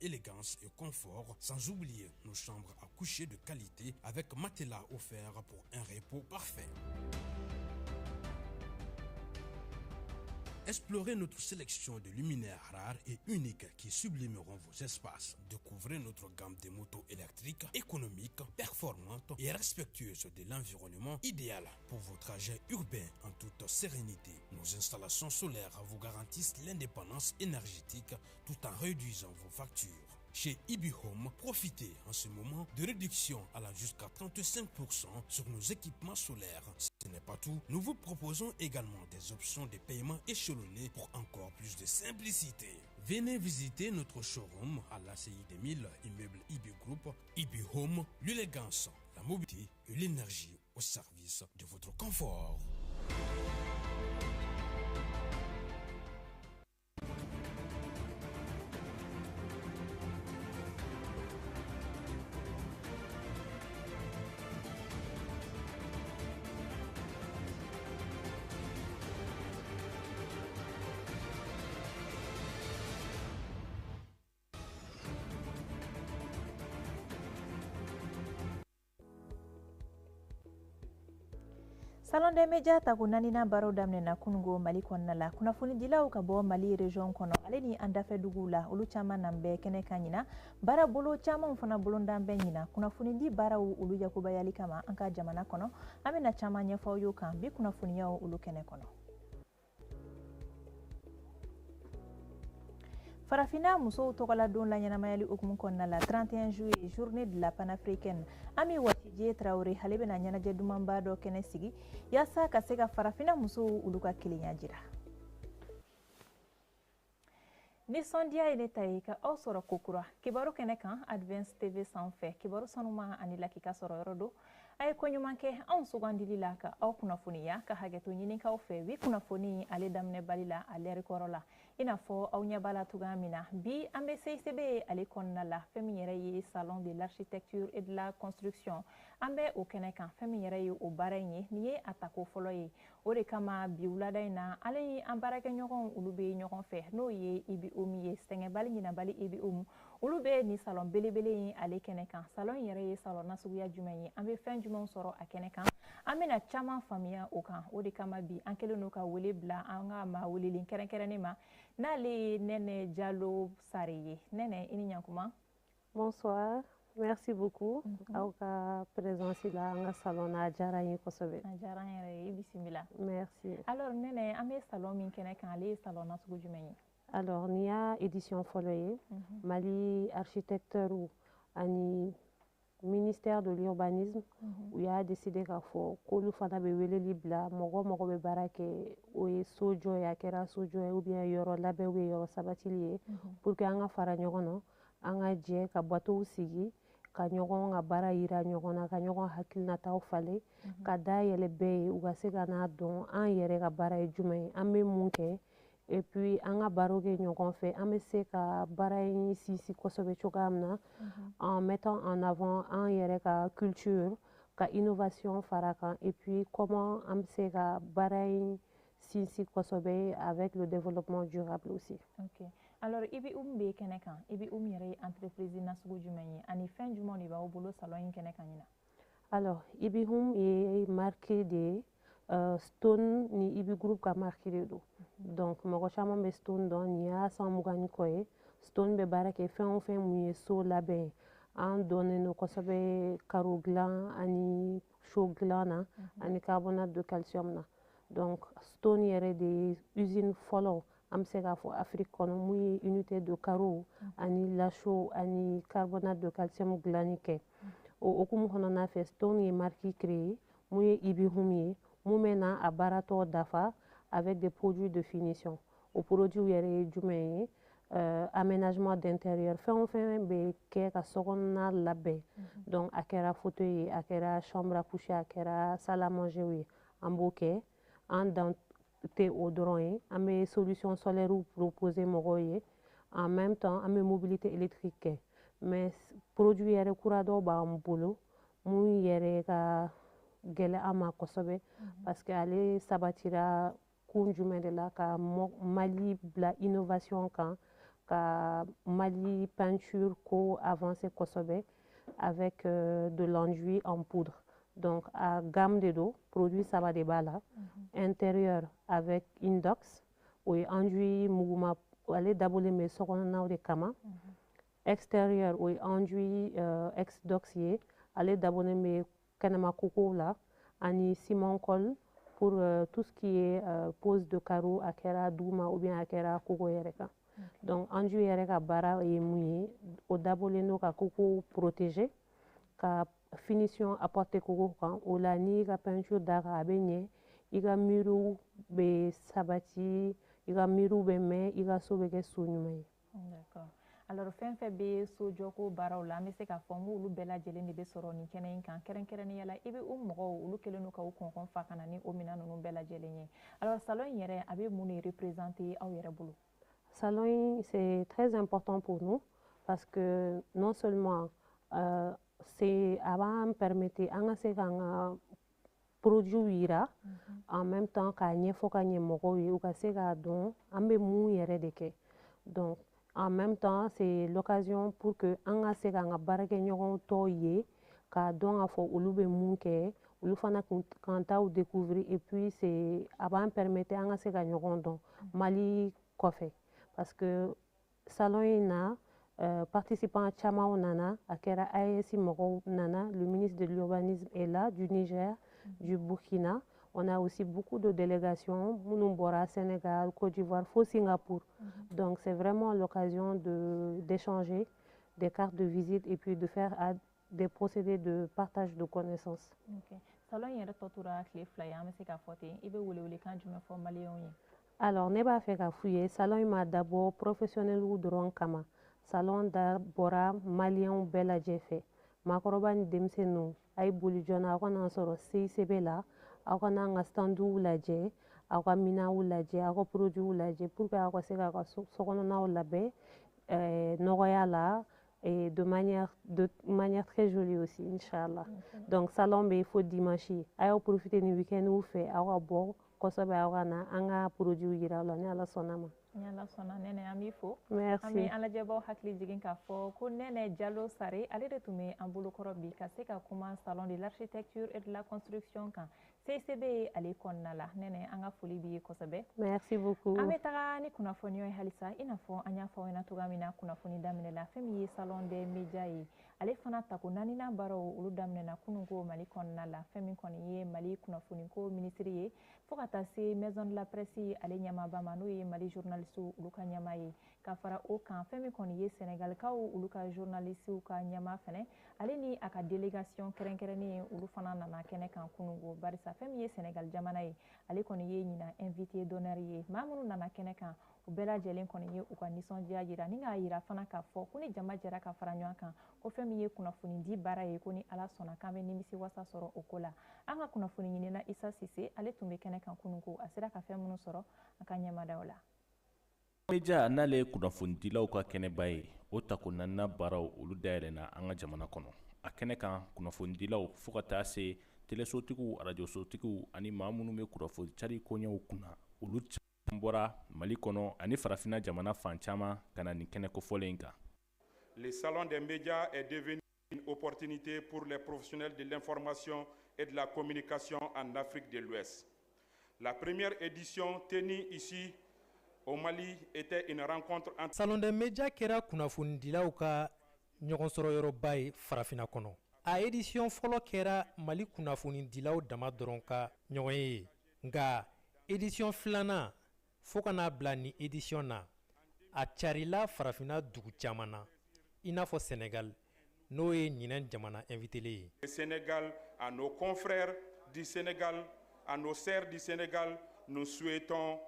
élégance et confort, sans oublier nos chambres à coucher de qualité avec matelas offert pour un repos parfait. Explorez notre sélection de luminaires rares et uniques qui sublimeront vos espaces. Découvrez notre gamme de motos électriques, économiques, performantes et respectueuses de l'environnement, idéal pour vos trajets urbains en toute sérénité. Nos installations solaires vous garantissent l'indépendance énergétique tout en réduisant vos factures. Chez Ibi Home, profitez en ce moment de réduction allant jusqu'à 35% sur nos équipements solaires. Ce n'est pas tout, nous vous proposons également des options de paiement échelonnées pour encore plus de simplicité. Venez visiter notre showroom à l'ACI 2000, immeuble Ibi Group. Ibi Home, l'élégance, la mobilité et l'énergie au service de votre confort. Salon des médias tako naaninan baaraw daminɛna kunungo Mali kɔnɔna la. Kunnafonidilaw ka bɔ Mali région kɔnɔ, ale ni an dafɛ duguw la, olu caman nan bɛ kɛnɛ kan ɲina. Baara bolo camanw fana bolondan bɛ ɲina kunnafonidi baaraw olu yakubayali kama an ka jamana kɔnɔ. An bɛna caman ɲɛfɔ aw y'o kan bi kunnafoniyaw olu kɛnɛ kɔnɔ. Farafinna musow tɔgɔla don la ɲɛnamayali hukumu kɔnɔna la, 31 juillet, journée de la panafricaine, Ami Watije Traoré ale bɛna ɲɛnajɛ dumanba dɔ kɛnɛ sigi yaasa ka se ka farafinna musow olu ka kelenya jira. Nisɔndiya ye ne ta ye ka aw sɔrɔ kokura kibaru kɛnɛ kan Advance TV sanfɛ. Kibaru sanuma ani lakika sɔrɔ yɔrɔ don. A ye koɲuman kɛ anw sugandili la ka aw kunnafoniya. Ka hakɛto ɲinikaw fɛ bi kunnafoni ale daminɛbali la a lɛri kɔrɔ la. I n'a fɔ aw ɲɛ b'a la cogoya min na, bi an bɛ CICB ale kɔnɔna la. Fɛn min yɛrɛ ye salon de l'architecture et de la construction, an bɛ o kɛnɛ kan. Fɛn min yɛrɛ ye o baara in ye, nin ye a tako fɔlɔ ye. O de kama bi wulada in na, ale ni an baarakɛɲɔgɔnw olu bɛ ɲɔgɔn fɛ, n'o ye Ibi Omi ye, sɛgɛnbali ɲinabali Ibi Omi. Olu bɛ nin salon belebele in ale kɛnɛ kan. Salon in yɛrɛ ye salon nasuguya jumɛn ye? An bɛ fɛn jumɛnw sɔrɔ a kɛnɛ kan? An bɛna caman faamuya o kan. O de kama bi an kɛlen don ka wele bila an ka maa welelen kɛrɛnkɛrɛnnen ma, n'ale ye Nɛnɛ Jalo Sare ye. Nɛnɛ, i ni ɲankuma. Bonsoir, merci beaucoup. Aw ka présence la an ka salon na, a diyara n ye kosɛbɛ. A diyara an yɛrɛ ye, i bisimila. Merci. Alors Nɛnɛ, an bɛ salon min kɛnɛ kan, ale ye salon nasugu jumɛn ye? Alors nin y'a édition fɔlɔ ye. Mali architecteurs ani ministère de l'urbanisme u y'a décidé k'a fɔ k'olu fana bɛ weleli bila mɔgɔ mɔgɔ bɛ baara kɛ, o ye sojɔ ye, a kɛra sojɔ ye ou bien yɔrɔ labɛn ou bien yɔrɔ sabatili ye, pour que an ka fara ɲɔgɔn na, an ka jɛ ka bateau sigi, ka ɲɔgɔn ka baara yira ɲɔgɔn na, ka ɲɔgɔn hakilinataw falen, ka da yɛlɛ bɛɛ ye, u ka se ka n'a dɔn an yɛrɛ ka baara ye jumɛn ye, an bɛ mun kɛ, et puis an ka baro kɛ ɲɔgɔn fɛ, an bɛ se ka baara in sinsin kosɛbɛ cogoya min na, en mettant en avant an yɛrɛ ka culture, ka innovation fara kan, et puis comment an bɛ se ka baara in sinsin kosɛbɛ avec le développement durable aussi. Ok. Alors Ibi Um bɛ kɛnɛ kan. Ibi Um yɛrɛ ye entreprise nasugu jumɛn ye ani fɛn jumɛn de b'aw bolo salon in kɛnɛ kan ɲina? Alors Ibi Home ye marque de ye, Stone ni Ibi Group ka marque de don. Donc mɔgɔ caman bɛ Stone dɔn, nin y'a san 20 ni kɔ ye Stone bɛ baara kɛ. Fɛn o fɛn mun ye so labɛn ye, an dɔnnen don kosɛbɛ carreau dilan ani chaux dilan na ani carbonate de calcium na. Donc Stone yɛrɛ de ye usine fɔlɔ, an bɛ se k'a fɔ Afrique kɔnɔ, mun ye unité de carreau ani la chaux ani carbonate de calcium dilanni kɛ. O hukumu kɔnɔna fɛ, Stone ye marque créé mun ye Ibi Home ye, mun bɛ na a baaratɔ dafa avec des produits de finition. O produit yɛrɛ ye jumɛn ye? Aménagement d'intérieur, fɛn o fɛn bɛ kɛ ka sokɔnɔna labɛn. Donc a kɛra fauteuil ye, a kɛra chambre à coucher, a kɛra salle à manger ye, an b'o kɛ. An dan tɛ o dɔrɔn ye, an bɛ solution solaire proposer mɔgɔw ye. En même temps, an bɛ mobilité électrique kɛ. Mais produit yɛrɛ kura dɔw b'an bolo mun yɛrɛ ka gɛlɛn an ma kosɛbɛ, parce que ale sabatira kun jumɛn de la? Ka Mali bila innovation kan. ka Mali peinture ko avancer kosɛbɛ avec de l'enduit en poudre. Donc a gamme de don, produit saba de b'a la. Intérieur avec Indox, o ye enduit muguma, ale dabɔlen bɛ sokɔnɔnaw de kama. Extérieur, o ye enduit Exdox ye, ale dabɔlen bɛ kɛnɛma kokow la, ani ciment colle pour tout ce qui est pose de carreau, a kɛra duguma ou bien a kɛra koko yɛrɛ kan. Donc enduit yɛrɛ ka baara ye mun ye? O dabɔlen don ka koko protéger, ka finition apporter koko kan. O la, n'i y'i ka peinture d'a kan, a bɛ ɲɛ, i ka muriw bɛ sabati, i ka muriw bɛ mɛn, i ka so bɛ kɛ so ɲuman ye. D'accord. Alors, fɛn fɛn bɛ sojɔko baaraw la, an bɛ se k'a fɔ n k'olu bɛɛ lajɛlen de bɛ sɔrɔ nin kɛnɛ in kan. Kɛrɛnkɛrɛnnenya la, i bɛ o mɔgɔw, olu kɛlen don ka u kɔnkɔn fa ka na ni o minɛn ninnu bɛɛ lajɛlen ye. Alors, salon in yɛrɛ, a bɛ mun de représenter aw yɛrɛ bolo? Salon, c'est très important pour nous parce que non seulement c'est a b'an permettre an ka se k'an ka produits yira, en même temps k'a ɲɛfɔ ka ɲɛ mɔgɔw ye, u ka se k'a dɔn an bɛ mun yɛrɛ de kɛ. Donc en même temps, c'est l'occasion pour que an ka se k'an ka baarakɛɲɔgɔn tɔw ye, k'a dɔn k'a fɔ olu bɛ mun kɛ, olu fana k'an taw découvrir. Et puis c'est a b'an permettre an ka se ka ɲɔgɔn dɔn Mali kɔfɛ, parce que salon in na, participants camanw nana, a kɛra AES mɔgɔw nana, le ministre de l'Urbanisme est là, du Niger, du Burkina. On a aussi beaucoup de délégations minnu bɔra Sénégal, Côte d'Ivoire, fo Singapour. Donc c'est vraiment l'occasion de d'échanger des cartes de visite et puis de faire des procédés de partage de connaissances. Okay. Salon in yɛrɛ tɔ tora tile 2 ye, an bɛ se k'a fɔ ten. I bɛ welewelekan jumɛn fɔ maliyɛnw ye? Alors, ne b'a fɛ k'a f'u ye, salon in ma dabɔ professionnels dɔrɔn kama. Salon dabɔra maliyɛnw bɛɛ lajɛ fɛ, maakɔrɔba ni denmisɛnninw. A ye boli joona, aw ka n'an sɔrɔ CICB la, aw ka n'an ka standw lajɛ, aw ka minɛnw lajɛ, aw ka produits lajɛ, pour que aw ka se k'aw ka sokɔnɔnaw labɛn nɔgɔya la et de manière très jolie aussi, inchallah. Donc salon bɛ fo dimanche, a y'aw profiter ni week-end fɛ, aw ka bɔ kosɛbɛ, aw ka na an ka produits yira aw la, ni Ala sɔnna ma. Ni Ala sɔnna. Nɛnɛ, an b'i fo. Merci. An bɛ an lajɛbaw hakili jigin k'a fɔ ko Nɛnɛ Jalo Sare, ale de tun bɛ an bolokɔrɔ bi ka se ka kuma Salon de l'Architecture et de la Construction kan CICB ale kɔnɔna la. Nɛnɛ, an ka foli b'i ye kosɛbɛ. Merci beaucoup. An bɛ taga ni kunnafoniyaw ye halisa. I n'a fɔ an y'a fɔ aw ɲɛna cogoya min na kunnafoni daminɛ la, fɛn min ye Salon des Médias ye, ale fana tako naaninan baaraw, olu daminɛna kununko Mali kɔnɔna la. Fɛn min kɔni ye Mali kunnafoniko minisiri ye, fo ka taa se Maison de la Presse ale ɲɛmaaba ma, n'o ye Mali journaliste olu ka ɲɛmaa ye, ka fara o kan, fɛn min kɔni ye Sɛnɛgalikaw olu ka journaliste ka ɲɛmaa fɛnɛ, ale ni a ka délégation kɛrɛnkɛrɛnnen ye, olu fana nana kɛnɛ kan kununko, barisa fɛn min ye Sɛnɛgali jamana ye, ale kɔni ye ɲinan invité d'honneur ye. Maa minnu nana kɛnɛ kan, u bɛɛ lajɛlen kɔni ye u ka nisɔndiya yira, ni k'a yira fana k'a fɔ ko ni jama jɛra ka fara ɲɔgɔn kan, ko fɛn min ye kunnafoni di baara ye, ko ni Ala sɔnna, k'an bɛ nimisi wasa sɔrɔ o ko la. An ka kunnafoni ɲinina Isa Sise, ale tun bɛ kɛnɛ kan kununko, a sera ka fɛn minnu sɔrɔ, an ka ɲɛmadaw la. Média, n'ale ye kunnafonidilaw ka kɛnɛba ye, o tako naaninan baaraw, olu dayɛlɛnna an ka jamana kɔnɔ. A kɛnɛ kan, kunnafonidilaw fo ka taa se telesotigiw, arajosotigiw ani maa minnu bɛ kunnafoni cari koɲɛw kunna, olu caman bɔra Mali kɔnɔ ani Farafinna jamana fan caman ka na nin kɛnɛ kofɔlen in kan. Le Salon des médias est devenu une opportunité pour les professionnels de l'information et de la communication en Afrique de l'Ouest. La première édition tenue ici au Mali était une rencontre entre Salon des Médias kɛra kunnafonidilaw ka ɲɔgɔnsɔrɔyɔrɔba ye Farafinna kɔnɔ. A édition fɔlɔ kɛra Mali kunnafonidilaw dama dɔrɔn ka ɲɔgɔn ye, nka édition filanan fo ka n'a bila ni édition na, a carila Farafinna dugu caman na, i n'a fɔ Sénégal, n'o ye ɲinɛn jamana invitelen ye. Le Sénégal, à nos confrères du Sénégal, à nos sœurs du Sénégal, nous souhaitons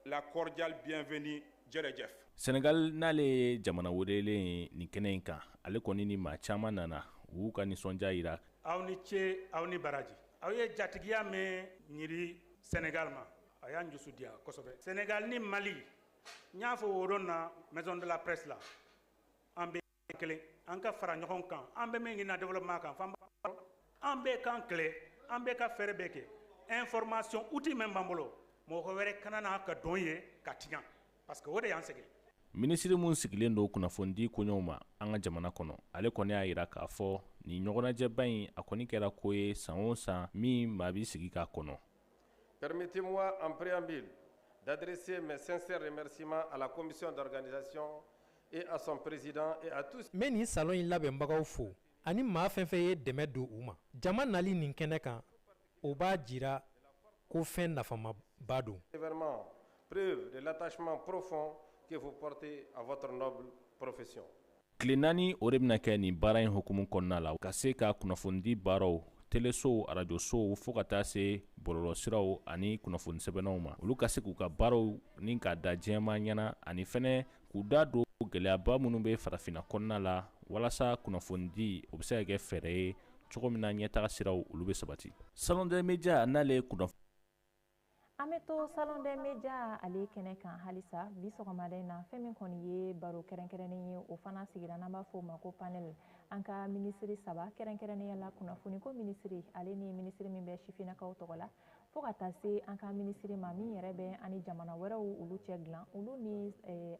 la cordiale bienvenue. Jërëjëf. Senegal, n'ale ye jamana welelen ye nin kɛnɛ in kan, ale kɔni ni maa caman nana, u y'u ka nisɔndiya yira. Aw ni ce, aw ni baraji. Aw ye jatigiya min ɲiri Senegal ma, a y'an dusu diya kosɛbɛ. Senegal ni Mali, n y'a fɔ o don na Maison de la Presse la, an bɛ kelen, an ka fara ɲɔgɔn kan. An bɛ min ɲini développement kan, f'an an bɛɛ k'an kɛlɛ, an bɛɛ ka fɛɛrɛ bɛɛ kɛ. Information outil min b'an bolo, mɔgɔ wɛrɛ kana n'a ka dɔn ye ka tiɲɛ, parce que o de y'an sɛgɛn. Minisiri mun sigilen don kunnafonidi koɲɛw ma an ka jamana kɔnɔ, ale kɔni y'a yira k'a fɔ nin ɲɔgɔnnajɛba in, a kɔni kɛra ko ye san o san min maa b'i sigi k'a kɔnɔ. Permettez-moi en préambule d'adresser mes sincères remerciements à la commission d'organisation et à son président et à tous. N bɛ nin salon in labɛnbagaw fo ani maa fɛn fɛn ye dɛmɛ don u ma. Jama nali nin kɛnɛ kan, o b'a jira ko fɛn nafamaba don. Événement, preuve de l'attachement profond que vous portez à votre noble profession. Tile 4, o de bɛna kɛ nin baara in hukumu kɔnɔna la, ka se ka kunnafonidi baaraw, telesow, arajosow, fo ka taa se bɔlɔlɔsiraw ani kunnafoni sɛbɛnnaw ma, olu ka se k'u ka baaraw ni k'a da diɲɛmaa ɲɛna, ani fɛnɛ k'u da don gɛlɛyaba minnu bɛ farafinna kɔnɔna la, walasa kunnafonidi o bɛ se ka kɛ fɛɛrɛ ye cogo min na ɲɛtaga siraw olu bɛ sabati. Salon des médias n'ale ye kunnafoni An bɛ to Salon des médias ale kɛnɛ kan halisa. Bi sɔgɔmada in na, fɛn min kɔni ye baro kɛrɛnkɛrɛnnen ye, o fana sigira, n'an b'a fɔ o ma ko panel. An ka minisiri saba, kɛrɛnkɛrɛnnenya la kunnafoniko minisiri, ale ni minisiri min bɛ sifinnakaw tɔgɔ la, fo ka taa se an ka minisiri ma min yɛrɛ bɛ ani jamana wɛrɛw olu cɛ dilan, olu ni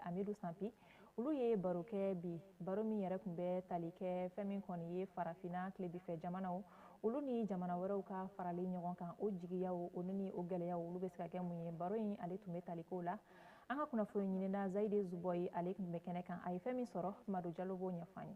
Amidu Sanpi, olu ye baro kɛ bi. Baro min yɛrɛ tun bɛ tali kɛ fɛn min kɔni ye farafinna tilebifɛ jamanaw olu ni jamana wɛrɛw ka farali ɲɔgɔn kan, o jigiyaw olu ni o gɛlɛyaw olu bɛ se ka kɛ mun ye, baro in ale tun bɛ tali k'o la. An ka kunnafoni ɲinina Zayide Zubɔyi, ale tun bɛ kɛnɛ kan, a ye fɛn min sɔrɔ, Madu Jalo b'o ɲɛfɔ an ye.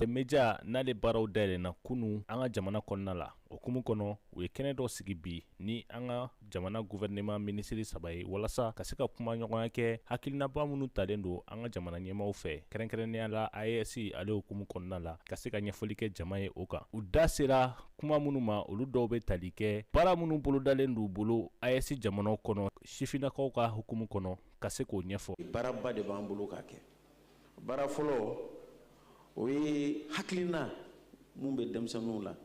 Média n'ale baaraw dayɛlɛnna kunu an ka jamana kɔnɔna la, o hukumu kɔnɔ, u ye kɛnɛ dɔ sigi bi ni an ka jamana gouvernement minisiri saba ye, walasa ka se ka kuma ɲɔgɔnya kɛ hakilinaba minnu talen don an ka jamana ɲɛmaw fɛ, kɛrɛnkɛrɛnnenya la AES ale hukumu kɔnɔna la, ka se ka ɲɛfɔli kɛ jama ye o kan. U da sera kuma minnu ma, olu dɔw bɛ tali kɛ baara minnu bolodalen d'u bolo AES jamanaw kɔnɔ sifinnakaw ka hukumu kɔnɔ, ka se k'o ɲɛfɔ. Baaraba de b'an bolo k'a kɛ. Baara fɔlɔ, o ye hakilina mun bɛ denmisɛnninw la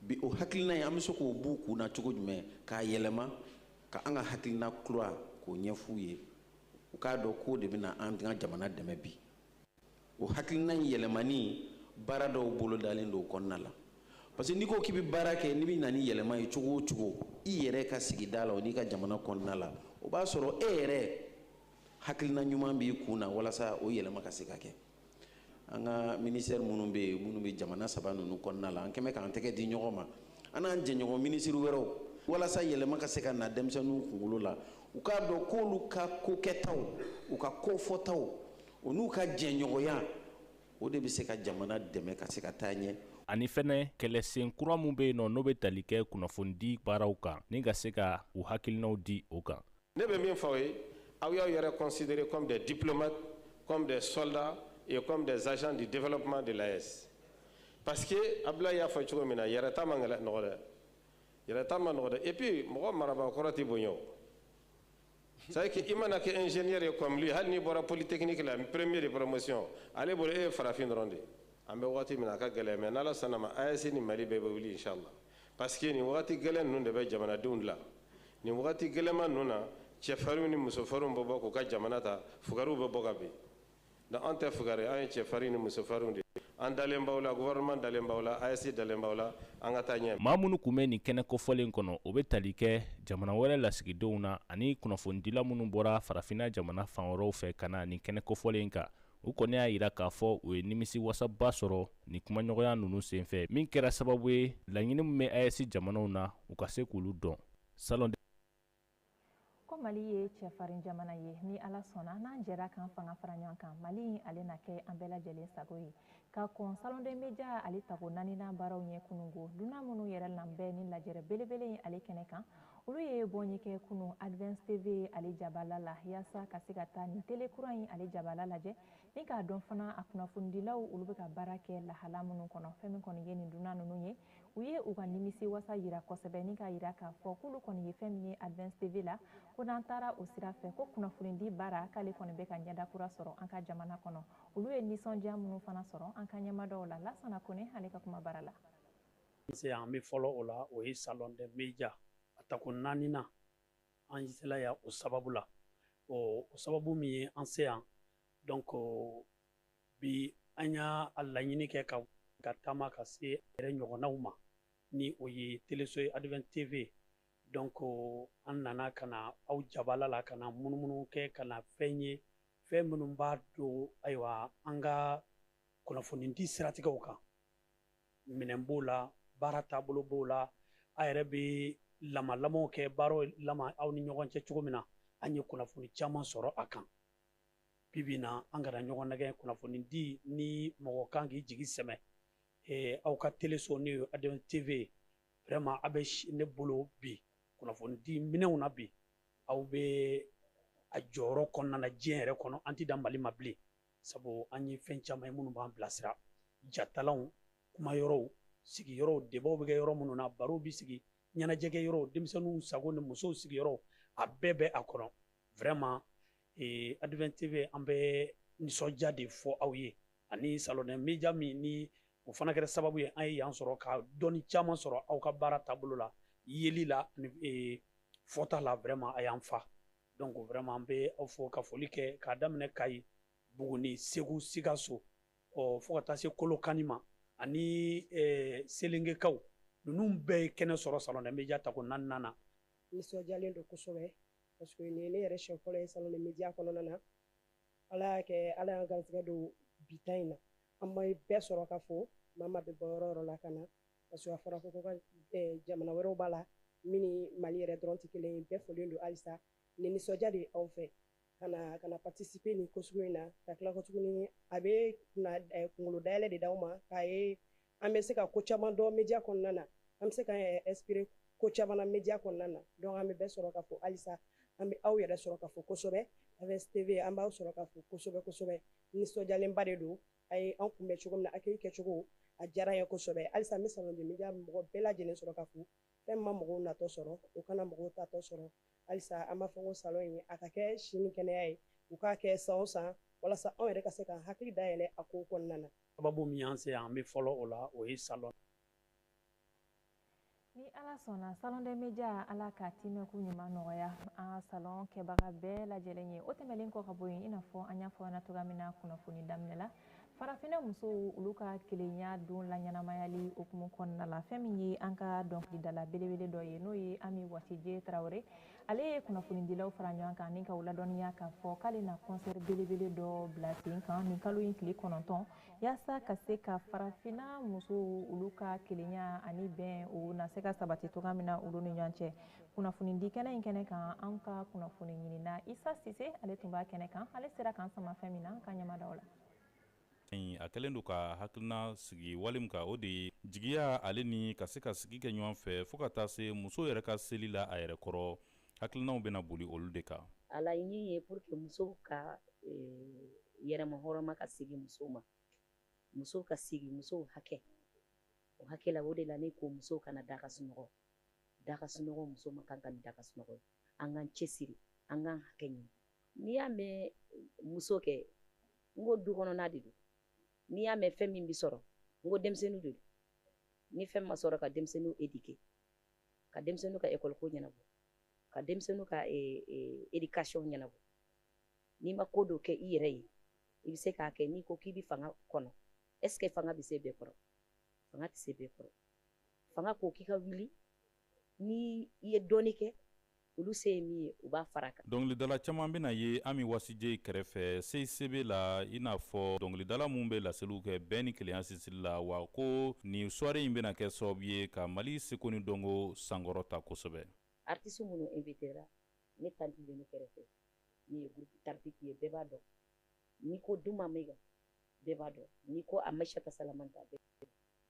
bi, o hakilina in, an bɛ se k'o b'u kun na cogo jumɛn k'a yɛlɛma ka an ka hakilina kura k'o ɲɛf'u ye, u k'a dɔn k'o de bɛna an ka jamana dɛmɛ bi. O hakilina in yɛlɛmani, baara dɔw bolodalen don o kɔnɔna la, parce que n'i ko k'i bɛ baara kɛ, n'i bɛ na ni yɛlɛma ye cogo o cogo i yɛrɛ ka sigida la o n'i ka jamana kɔnɔna la, o b'a sɔrɔ e yɛrɛ hakilina ɲuman b'i kun na walasa o yɛlɛma ka se ka kɛ. An ka ministère minnu bɛ yen, minnu bɛ jamana saba ninnu kɔnɔna la, an kɛmɛ k'an tɛgɛ di ɲɔgɔn ma, an n'an jɛɲɔgɔn minisiri wɛrɛw, walasa yɛlɛma ka se ka na denmisɛnninw kunkolo la, u k'a dɔn k'olu ka kokɛtaw, u ka kofɔtaw, o n'u ka jɛɲɔgɔnya, o de bɛ se ka jamana dɛmɛ ka se ka taa ɲɛ. Ani fɛnɛ kɛlɛsen kura min bɛ yen nɔ, n'o bɛ tali kɛ kunnafonidi baaraw kan, ni ka se ka u hakilinaw di o kan. Ne bɛ min fɔ aw ye, aw y'aw yɛrɛ considérer comme des diplomates, comme des soldats et comme des agents du développement de l'AES. Parce que Abdoulaye y'a fɔ cogo min na, yɛrɛ ta man nɔgɔ dɛ, yɛrɛ ta man nɔgɔ dɛ. Et puis mɔgɔ marabaa kɔrɔ tɛ bonya o. C'est que i mana kɛ ingénieur ye comme lui, hali n'i bɔra polytechnique la, premier de promotion, ale bolo e ye farafin dɔrɔn de ye. An bɛ waati min na, a ka gɛlɛn, mais n'Ala sɔnna ma, AES ni Mali bɛɛ bɛ wuli inchallah, parce que nin wagati gɛlɛn ninnu de bɛ jamanadenw dilan. Nin wagati gɛlɛnman ninnu na, cɛfarinw ni musofarinw bɛ bɔ k'u ka jamana ta, fugariw bɛ bɔ ka bin. Donc an tɛ fugari, an ye cɛfarin ni musofarinw de ye. An dalen b'aw la, gouvernement dalen b'aw la, AES dalen b'aw la, an ka taa ɲɛ. Maa minnu tun bɛ nin kɛnɛ kofɔlen kɔnɔ, o bɛ tali kɛ jamana wɛrɛ lasigidenw na ani kunnafonidila minnu bɔra farafinna jamana fan wɛrɛw fɛ ka na nin kɛnɛ kofɔlen kan. U kɔni y'a yira k'a fɔ u ye nimisi wasaba sɔrɔ nin kumaɲɔgɔnya ninnu senfɛ, min kɛra sababu ye laɲini min bɛ AES jamanaw na, u ka se k'olu dɔn. Salon Ko Mali ye cɛfarin jamana ye, ni Ala sɔnna, n'an jɛra k'an fanga fara ɲɔgɔn kan, Mali ale na kɛ an bɛɛ lajɛlen sago ye. Ka kɔn Salon des médias ale tako naaninan baaraw ɲɛ kunungo, dunan minnu yɛrɛ lanbɛn ni lajɛrɛ belebele in ale kɛnɛ kan, olu ye bɔnye kɛ kunu Advance TV ale jabala la, yaasa ka se ka taa nin tele kura in ale jabala lajɛ ni k'a dɔn fana a kunnafonidilaw olu bɛ ka baara kɛ lahala minnu kɔnɔ. Fɛn min kɔni ye nin dunan ninnu ye, u ye u ka nimisi wasa yira kosɛbɛ, ni k'a yira k'a fɔ k'olu kɔni ye fɛn min ye Advance TV la, ko n'an taara o sira fɛ, ko kunnafonidi baara k'ale kɔni bɛ ka ɲɛda kura sɔrɔ an ka jamana kɔnɔ. Olu ye nisɔndiya minnu fana sɔrɔ an ka ɲɛmadaw la, Lasana Kone ale ka kuma baara la. Se an bɛ fɔlɔ o la, o ye Salon des médias a tako naaninan, an sela yan o sababu la. O sababu min ye an se yan, donc bi an y'a laɲini kɛ ka taama ka se yɛrɛ ɲɔgɔnnaw ma, ni o ye teleso ye Advance TV. Donc an nana ka na aw jabala la, ka na munumunu kɛ, ka na fɛn ye fɛn Fɛn minnu b'a to, ayiwa, an ka kunnafonidi siratigɛw kan, minɛn b'o la, baara taabolo b'o la, a yɛrɛ bɛ lamalamaw kɛ, baaraw lama aw ni ɲɔgɔn cɛ cogo min na. An ye kunnafoni caman sɔrɔ a kan. Bi bi na, an kana ɲɔgɔn nɛgɛ, kunnafoni di ni mɔgɔ kan k'i jigi sɛmɛ aw ka teleso n'o ye Advance TV. Vraiment, a bɛ ne bolo bi kunnafoni di minɛnw na bi, aw bɛ a jɔyɔrɔ kɔnɔna na diɲɛ yɛrɛ kɔnɔ. An ti dan Mali ma bilen, sabu an ye fɛn caman ye minnu b'an bilasira: jatalanw, kumayɔrɔw, sigiyɔrɔw, débatw bɛ kɛ yɔrɔ minnu na, barow bɛ sigi, ɲɛnajɛkɛ yɔrɔw, denmisɛnninw sago ni musow sigiyɔrɔ, a bɛɛ bɛ a kɔnɔ. Vraiment, Advance TV, an bɛ nisɔndiya de fɔ aw ye, ani Salon des Médias min ni o fana kɛra sababu ye an ye yan sɔrɔ ka dɔnni caman sɔrɔ aw ka baara taabolo la, yeli la ani fɔta la. Vraiment, a y'an fa. Donc vraiment, an bɛ aw fo ka foli kɛ k'a daminɛ Kayi, Buguni, Segu, Sikaso, ɔ fo ka taa se Kolokani ma ani Selengekaw. Ninnu bɛɛ ye kɛnɛ sɔrɔ Salon des Médias tako naaninan na. Nisɔndiyalen don kosɛbɛ, parce que nin ye ne yɛrɛ siɲɛ fɔlɔ ye Salon des Médias kɔnɔna na. Ala y'a kɛ, Ala y'an garijɛgɛ don bi ta in na. An ma bɛɛ sɔrɔ ka fo maa maa bɛ bɔ yɔrɔ yɔrɔ la ka na, parce que a fɔra ko ka jamana wɛrɛw b'a la min ni Mali yɛrɛ dɔrɔn tɛ kelen ye. Bɛɛ folen don halisa. Nin nisɔndiya de ye aw fɛ ka na participer nin ko sugu in na, ka tila ko tuguni a bɛ kunkolo dayɛlɛ de d'aw ma, k'a ye an bɛ se ka ko caman dɔn média kɔnɔna na, an bɛ se ka inspirer ko caman na média kɔnɔna na. Donc an bɛ bɛɛ sɔrɔ ka fo halisa, an bɛ aw yɛrɛ sɔrɔ ka fo kosɛbɛ. Advance TV, an b'aw sɔrɔ ka fo kosɛbɛ kosɛbɛ. Nisɔndiyalenba de don. A ye an kunbɛn cogo min na, accueil kɛcogo a diyara n ye kosɛbɛ. Halisa n bɛ Salon des Médias mɔgɔ bɛɛ lajɛlen sɔrɔ ka fo. Fɛn ma mɔgɔw natɔ sɔrɔ, o kana mɔgɔw tatɔ sɔrɔ. Halisa an b'a fɔ ko salon in a ka kɛ si ni kɛnɛya ye, u k'a kɛ san o san, walasa anw yɛrɛ ka se ka hakili dayɛlɛ a ko kɔnɔna na. Sababu min y'an se yan, an bɛ fɔlɔ o la, o ye salon. Ni Ala sɔnna, Salon des Médias, Ala ka timɛko ɲuman nɔgɔya an ka salon kɛbaga bɛɛ lajɛlen ye. O tɛmɛlen kɔ ka bɔ yen, i n'a fɔ an y'a fɔ ɲɛna cogoya min na kunnafoni daminɛ la, Farafinna musow olu ka kelenya don la ɲɛnamayali hukumu kɔnɔna la, fɛn min ye an ka dɔnkilidala belebele dɔ ye, n'o ye Ami Wasije Tarawele, ale ye kunnafonidilaw fara ɲɔgɔn kan ni ka u ladɔnniya k'a fɔ k'ale na concert belebele dɔ bila sen kan nin kalo in tile 9, yaasa ka se ka Farafinna musow olu ka kelenya ani bɛn o na se ka sabati cogoya min na olu ni ɲɔgɔn cɛ. Kunnafonidi kɛnɛ in kɛnɛ kan, an ka kunnafoni ɲinina Isa Sise, ale tun b'a kɛnɛ kan, ale sera k'an sama fɛn min na ka ɲɛmadaw la. A kɛlen don ka hakilina sigi wale min kan, o de ye jigiya ale ni ka se ka sigi kɛ ɲɔgɔn fɛ, fo ka taa se muso yɛrɛ ka seli la a yɛrɛ kɔrɔ. Hakilinaw bɛna boli olu de kan. A laɲini ye pour que musow ka yɛrɛma hɔrɔnma ka segin musow ma, musow ka segin musow hakɛ o hakɛ la. O de la ne ko musow kana da ka sunɔgɔ, da ka sunɔgɔ. Muso ma kan ka da ka sunɔgɔ. An k'an cɛsiri, an k'an hakɛ ɲini. N'i y'a mɛn muso kɛ, n ko du kɔnɔna de don. N'i y'a mɛn fɛn min bɛ sɔrɔ, n ko denmisɛnninw de don. Ni fɛn ma sɔrɔ ka denmisɛnninw éduquer, ka denmisɛnninw ka école ko ɲɛnabɔ, ka denmisɛnninw ka éducation ɲɛnabɔ, n'i ma ko dɔ kɛ i yɛrɛ ye, i bɛ se k'a kɛ. N'i ko k'i bɛ fanga kɔnɔ, est ce que fanga bɛ se bɛɛ kɔrɔ? Fanga tɛ se bɛɛ kɔrɔ. Fanga ko k'i ka wuli, ni i ye dɔɔni kɛ, olu se ye min ye, u b'a fara a kan. Dɔnkilidala caman bɛna ye Ami Wasije kɛrɛfɛ CICB la, i n'a fɔ dɔnkilidala minnu bɛ laseliw kɛ bɛn ni kelenya sinsinli la. Wa ko nin soirée in bɛna kɛ sababu ye ka Mali seko ni dɔnko sankɔrɔta kosɛbɛ. Artiste minnu invité ra, ne tantie bɛ ne kɛrɛfɛ min ye groupe Tartiki ye, bɛɛ b'a dɔn. N'i ko Duma Maiga, bɛɛ b'a dɔn. N'i ko Amachata Salamanta, bɛɛ b'a dɔn.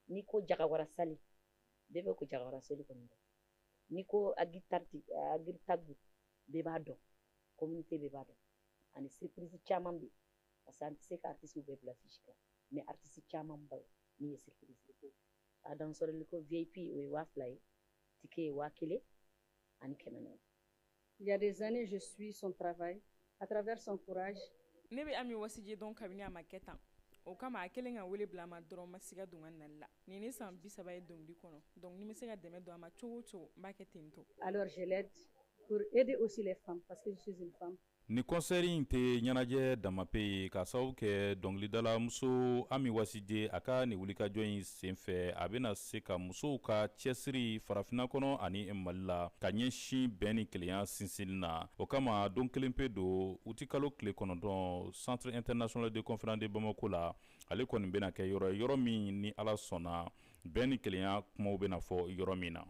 N'i ko Jagawara Sali, bɛɛ bɛ ko Jagawara Sali kɔni dɔn. N'i ko Agi Tarti, Agi Tagu, bɛɛ b'a dɔn. Communauté bɛɛ b'a dɔn. Ani surprise caman bɛ yen, parce que an tɛ se ka artiste bɛɛ bila fiche kan, mais artiste caman b'a ye min ye surprise ye. A dansɔrɔli ko VIP, o ye 2000 ye, ticket ye 1400. Il y a des années, je suis son travail, à travers son courage. Ne bɛ Ami Wasije dɔn kabini a ma kɛ tan. O kama a kɛlen ka wele bila a ma dɔrɔn, ma siga don ka nali la. Nin ne san 30 ye dɔnkili kɔnɔ, donc ni bɛ se ka dɛmɛ don a ma cogo o cogo, n b'a kɛ ten tɔ. Alors je l'aide pour aider aussi les femmes, parce que je suis une femme. Ni concert in tɛ ɲɛnajɛ damape ye, k'a sababu kɛ dɔnkilidala muso Ami Wasije a ka nin wulikajɔ in senfɛ, a bɛna se ka musow ka cɛsiri farafinna kɔnɔ ani Mali la ka ɲɛsin bɛn ni kelenya sinsinni na. O kama, don kelen pe don, utikalo tile 9, Centre international de conférence de Bamako la, ale kɔni bɛna kɛ yɔrɔ ye, yɔrɔ min ni Ala sɔnna, bɛn ni kelenya kumaw bɛna fɔ yɔrɔ min na.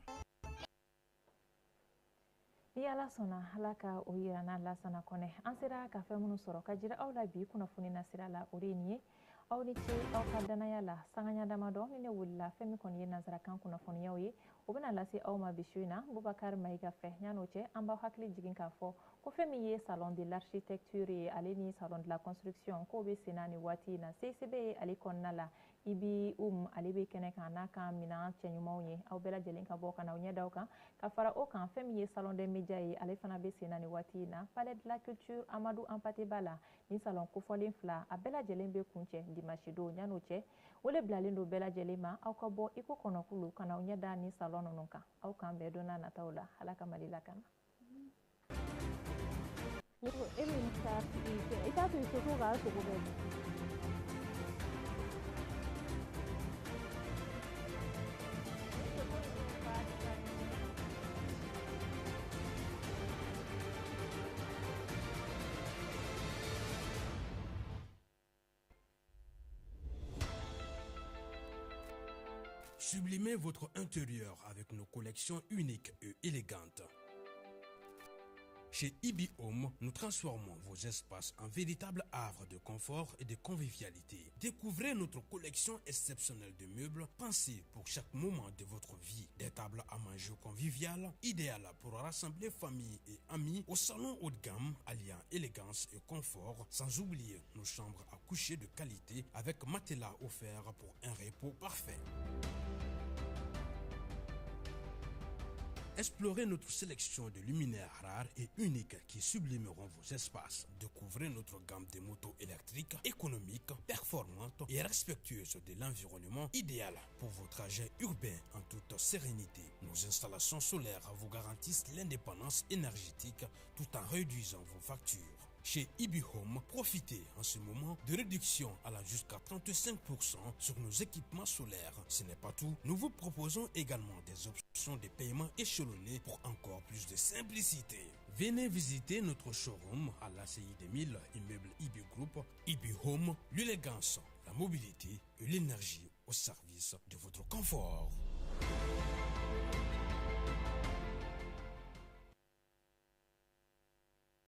Ni Ala sɔnna, Ala ka o yira n'a Lasana Kɔnɛ. An sera ka fɛn minnu sɔrɔ ka jira aw la bi kunnafoni na sira la, o de ye nin ye. Aw ni ce aw ka danaya la. Sanganya damadɔ ni ne wulila, fɛn min kɔni ye nansarakan kunnafoniyaw ye, o bɛna lase aw ma bi su in na Bubakari Mayiga fɛ. Yan'o cɛ, an b'aw hakili jigin k'a fɔ ko fɛn min ye salon de l'architecture ye, ale ni salon de la construction, k'o bɛ sen na nin waati in na CICB ye, ale kɔnɔna la. Ibi Um ale bɛ kɛnɛ kan n'a ka minɛn cɛɲumanw ye. Aw bɛɛ lajɛlen ka bɔ ka na aw ɲɛ da o kan. Ka fara o kan, fɛn min ye salon des médias ye, ale fana bɛ sen na nin waati in na Palais de la culture Amadu Hampâté Bâ la. Nin salon kofɔlen fila, a bɛɛ lajɛlen bɛ kuncɛ dimanche don. Yan'o cɛ, wele bilalen don bɛɛ lajɛlen ma, aw ka bɔ i ko kɔnɔkulu ka na aw ɲɛ da nin salon ninnu kan. Aw k'an bɛn don n'a nataw la. Ala ka Mali lakana. Ne ko e min taa i t'a to i so k'a sogo bɛɛ dun. Sublimez votre intérieur avec nos collections uniques et élégantes. Chez Ibi Home, nous transformons vos espaces en véritables havres de confort et de convivialité. Découvrez notre collection exceptionnelle de meubles pensés pour chaque moment de votre vie. Des tables à manger conviviales, idéales pour rassembler famille et amis, au salon haut de gamme alliant élégance et confort, sans oublier nos chambres à coucher de qualité avec matelas offert pour un repos parfait. Explorez notre sélection de luminaires rares et uniques qui sublimeront vos espaces. Découvrez notre gamme de motos électriques, économiques, performantes et respectueuses de l'environnement, idéales pour vos trajets urbains en toute sérénité. Nos installations solaires vous garantissent l'indépendance énergétique tout en réduisant vos factures. Chez Ibi Home, profitez en ce moment de réduction allant jusqu'à 35% sur nos équipements solaires. Ce n'est pas tout, nous vous proposons également des options de paiement échelonnées pour encore plus de simplicité. Venez visiter notre showroom à l'ACI 2000, immeuble Ibi Group. Ibi Home, l'élégance, la mobilité et l'énergie au service de votre confort.